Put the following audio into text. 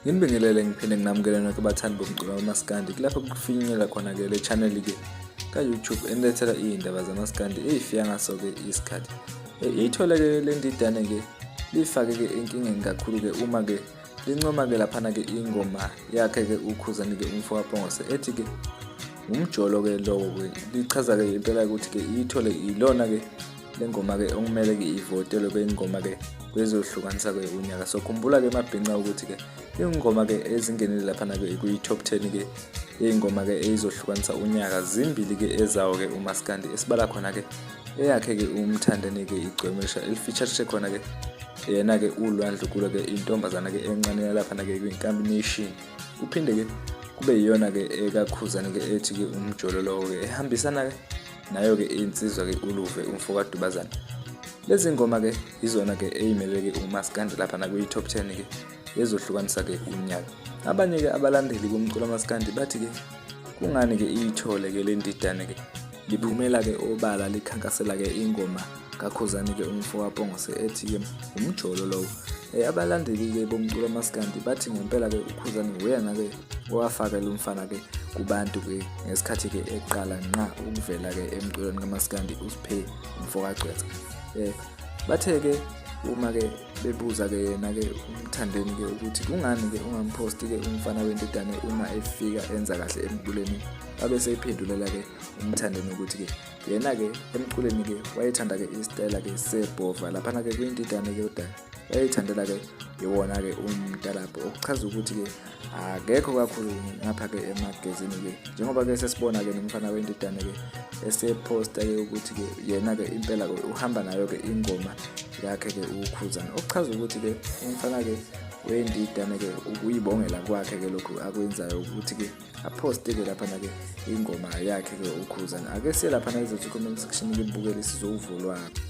Nginibingelele ngiphinde nginamukele nonke bathandi bomculo wamaskandi kulapho kufinyelela khona-ke le channel-ke ka-YouTube enilethela iy'ndaba zamaskandi ey'fika ngaso-ke isikhathi. Ithole-ke le ndidane-ke lifake-ke enkingeni kakhulu-ke uma-ke lincoma-ke laphana-ke ingoma yakhe-ke uKhuzani-ke umfo kaPongose ethi-ke umjolo-ke lowo-ke lichaza-ke impela ukuthi-ke ithole ilona-ke le ngoma-ke okumele-ke ivotelwe-ke ingoma-ke kwezohlukanisa-ke unyaka. So khumbula-ke mabhinca ukuthi-ke ingoma-ke ezingenile laphana-ke kwi-top 10-ke iy'ngoma-ke eyizohlukanisa unyaka zimbili-ke ezawo-ke umaskandi esibala khona-ke eyakhe-ke umthandeni-ke igcwemesha elifeaturishe khona-ke yena-ke ulwandle kulo-ke intombazana-ke encane yalaphana-ke kwinkambi nation kuphinde-ke kube yiyona-ke ekakhuzane-ke ethi-ke umjolo lowo-ke ehambisana-ke nayo-ke insizwa-ke uluve umfo kadubazane lezi ngoma-ke yizona-ke eyimelele-ke umaskandi lapha nakwi-top 10-ke ezohlukanisa-ke unyaka abanye-ke abalandeli bomculo amaskandi bathi-ke kungani-ke iyithole-ke le ndidane-ke liphumela-ke obala likhankasela-ke ingoma kakhuzani-ke umfo kaPongose ethi-ke umjolo lowo. Abalandeli-ke bomculo amaskandi bathi ngempela-ke uKhuzani uyena-ke owafakela umfana-ke kubantu-ke ngesikhathi-ke eqala nqa ukuvela-ke emculweni kamaskandi uSphe umfo kaGcwetha. Bathe-ke uma-ke bebuza-ke yena-ke uMthandeni-ke ukuthi kungani-ke ungamphosti-ke umfana wendidane uma efika enza kahle emculweni, babe seyiphendulela-ke uMthandeni ukuthi-ke yena-ke emculweni-ke wayethanda-ke isitayela-ke sebhova laphana-ke kwindidane-ke kodwa wayethandela-ke iwona-ke umtalabho okuchaza ukuthi-ke akekho kakhulu ngapha-ke emagezini-ke njengoba-ke sesibona-ke nomfana wendidane-ke esephosta-ke ukuthi-ke yena-ke impela-ke uhamba nayo-ke ingoma yakhe-ke ukhuzana okuchaza ukuthi-ke umfana-ke wendidane-ke ukuyibongela kwakhe-ke lokhu akwenzayo ukuthi-ke aphoste-ke laphana-ke ingoma yakhe-ke ukhuzana. Ake siye laphana ezothi comment section-ke ibukele sizowuvo lwakho.